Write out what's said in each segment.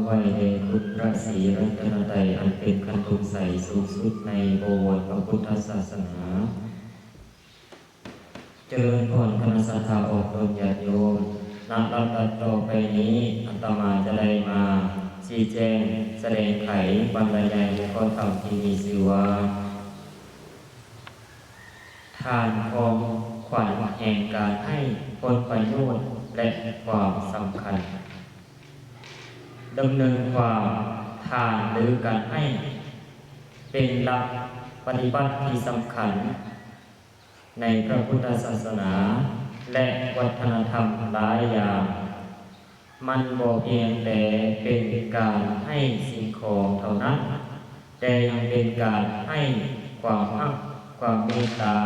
ໄວ້ແດ່ຄຸນພະສີລັດຕະນະໄຕ ອັນເປັນຄັນທຸນໃສສູງສຸດໃນບໍວອນພະພຸດທະສາສະໜາ. ຈະເລີນພອນຄະນະສັດທາອອກຕົນຍາດໂຍມ, ນຳລຳດັບຕໍ່ໄປນີ້ ອາດຕະມາຈະໄດ້ມາຊີ້ແຈງສະແດງໄຂບັນລະຍາຍຫົວຂໍ້ທຳທີ່ມີຊື່ວ່າ ທານຂອງຂວັນແຫ່ງການໃຫ້ຜົນປະໂຫຍດ ແລະ ຄວາມສຳຄັນ. ດຳເນີນຄວາມທານ ຫຼື ການໃຫ້ ເປັນຫຼັກປະຕິບັດທີ່ສຳຄັນໃນພະພຸດທະສາສະໜາ ແລະ ວັດທະນະທຳຫຼາຍຢ່າງ. ມັນບໍ່ພຽງແຕ່ເປັນການໃຫ້ສິ່ງຂອງເທົ່ານັ້ນ, ແຕ່ຍັງເປັນການໃຫ້ຄວາມຮັກ, ຄວາມເມດຕາ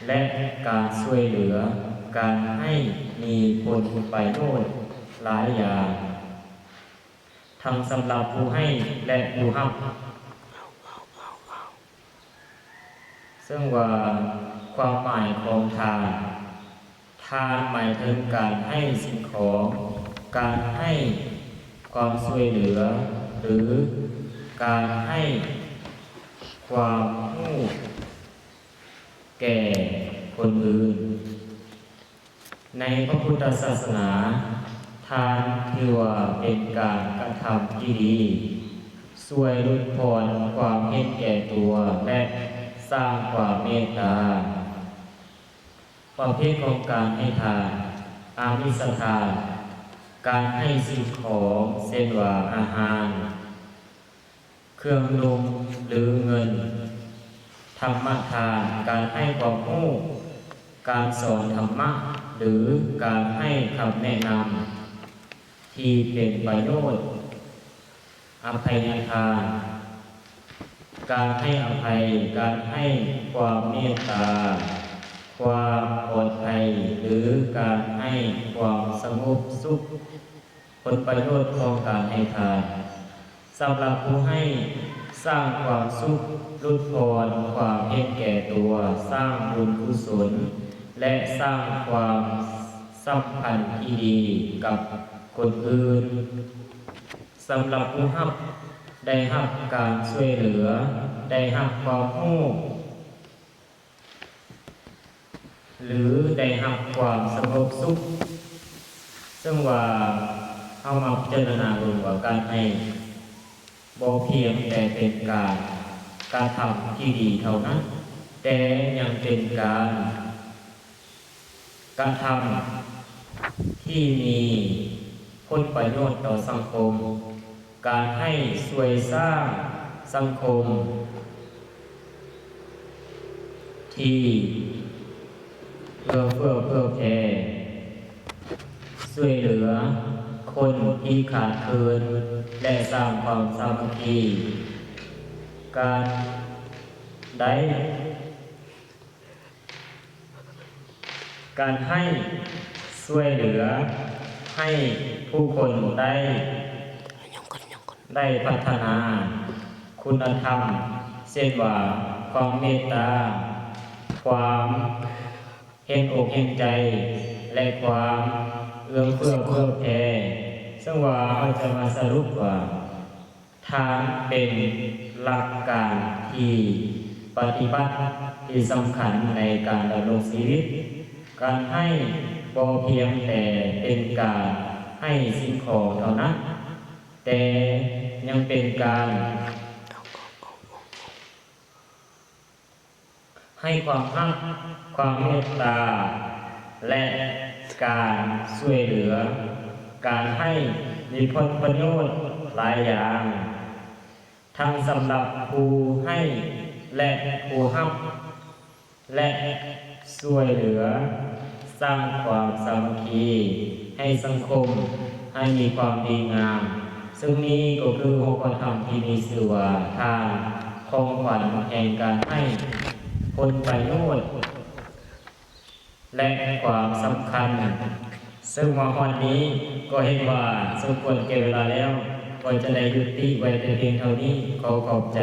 ແລະ ການຊ່ວຍເຫຼືອ, ການໃຫ້ມີຜົນປະໂຫຍດຫຼາຍຢ່າງ ທັງສຳລັບຜູ້ໃຫ້ ແລະ ຜູ້ຮັບ. ເຊິ່ງວ່າຄວາມໝາຍຂອງທານ, ທານໝາຍເຖິງການໃຫ້ສິ່ງຂອງ, ການໃຫ້ຄວາມຊ່ວຍເຫຼືອ ຫຼື ການໃຫ້ຄວາມຮູ້ແກ່ຄົນອື່ນ. ໃນພະພຸດທະສາສະໜາ, ທານຖືວ່າເປັນການກະທຳທີ່ດີ, ຊ່ວຍຫຼຸດຜ່ອນຄວາມເຫັນແກ່ຕົວ ແລະ ສ້າງຄວາມເມດຕາ. ປະເພດຂອງການໃຫ້ທານ, ອາມິສທານ, ການໃຫ້ສິ່ງຂອງ ເຊັ່ນວ່າອາຫານ, ເຄື່ອງນຸ່ງ ຫຼື ເງິນ, ທຳມະທານ, ການໃຫ້ຄວາມຮູ້, ການສອນທຳມະ ຫຼື ການໃຫ້ຄຳແນະນຳທີ່ເປັນປະໂຫຍດ, ອະໄພຍະທານ, ການໃຫ້ອະໄພ, ການໃຫ້ຄວາມເມດຕາ, ຄວາມປອດໄພ ຫຼື ການໃຫ້ຄວາມສະຫງົບສຸກ. ຜົນປະໂຫຍດຂອງການໃຫ້ທານ ສຳລັບຜູ້ໃຫ້ ສ້າງຄວາມສຸກ, ຫຼຸດຜ່ອນຄວາມເຫັນແກ່ຕົວ, ສ້າງບຸນກຸສົນ ແລະ ສ້າງຄວາມສຳພັນທີ່ດີກັບຄົນອື່ນ. ສຳລັບຜູ້ຮັບ ໄດ້ຮັບການຊ່ວຍເຫຼືອ, ໄດ້ຮັບຄວາມຮູ້ ຫຼື ໄດ້ຮັບຄວາມສະຫງົບສຸກ. ເຊິ່ງວ່າເຮົາມາພິຈາລະນາເບິ່ງວ່າການໃຫ້ບໍ່ພຽງແຕ່ເປັນການກະທຳທີ່ດີເທົ່ານັ້ນ, ແຕ່ຍັງເປັນການກະທຳທີ່ມີ ຜົນປະໂຫຍດຕໍ່ສັງຄົມ, ການໃຫ້ຊ່ວຍສ້າງສັງຄົມທີ່ເອື້ອເຟື້ອເຜື່ອແຜ່, ຊ່ວຍເຫຼືອຄົນທີ່ຂາດເຂີນ ແລະ ສ້າງຄວາມສາມັກຄີ, ການໄດ້ ການໃຫ້ຊ່ວຍເຫຼືອໃຫ້ຜູ້ຄົນໄດ້ ໄດ້ພັດທະນາຄຸນນະທຳ ເຊັ່ນວ່າ ຄວາມເມດຕາ, ຄວາມເຫັນອົກເຫັນໃຈ ແລະ ຄວາມເອື້ອເຟື້ອເຜື່ອແຜ່. ເຊິ່ງວ່າເຮົາຈະມາສະຫຼຸບວ່າ ທານເປັນຫຼັກການທີ່ປະຕິບັດທີ່ສຳຄັນໃນການດຳລົງຊີວິດ. ການໃຫ້ບໍ່ພຽງແຕ່ເປັນການໃຫ້ສິ່ງຂອງເທົ່ານັ້ນ, ແຕ່ຍັງເປັນການ ໃຫ້ຄວາມຮັກ, ຄວາມເມດຕາ ແລະ ການຊ່ວຍເຫຼືອ. ການໃຫ້ມີຜົນປະໂຫຍດຫຼາຍຢ່າງ, ທັງສຳລັບຜູ້ໃຫ້ ແລະ ຜູ້ຮັບ, ແລະ ຊ່ວຍເຫຼືອ ສ້າງຄວາມສາມັກຄີໃຫ້ສັງຄົມໃຫ້ມີຄວາມດີງາມ. ເຊິ່ງນີ້ກໍຄືຫົວຂໍ້ທຳທີ່ມີຊື່ວ່າ ທານ ຂອງຂວັນແຫ່ງການໃຫ້, ຜົນປະໂຫຍດ ແລະ ຄວາມສຳຄັນ. ເຊິ່ງມາຮອດນີ້ກໍເຫັນວ່າສົມຄວນແກ່ເວລາແລ້ວ, ກໍຈະໄດ້ຍຸຕິໄວ້ແຕ່ພຽງເທົ່ານີ້. ຂໍຂອບໃຈ.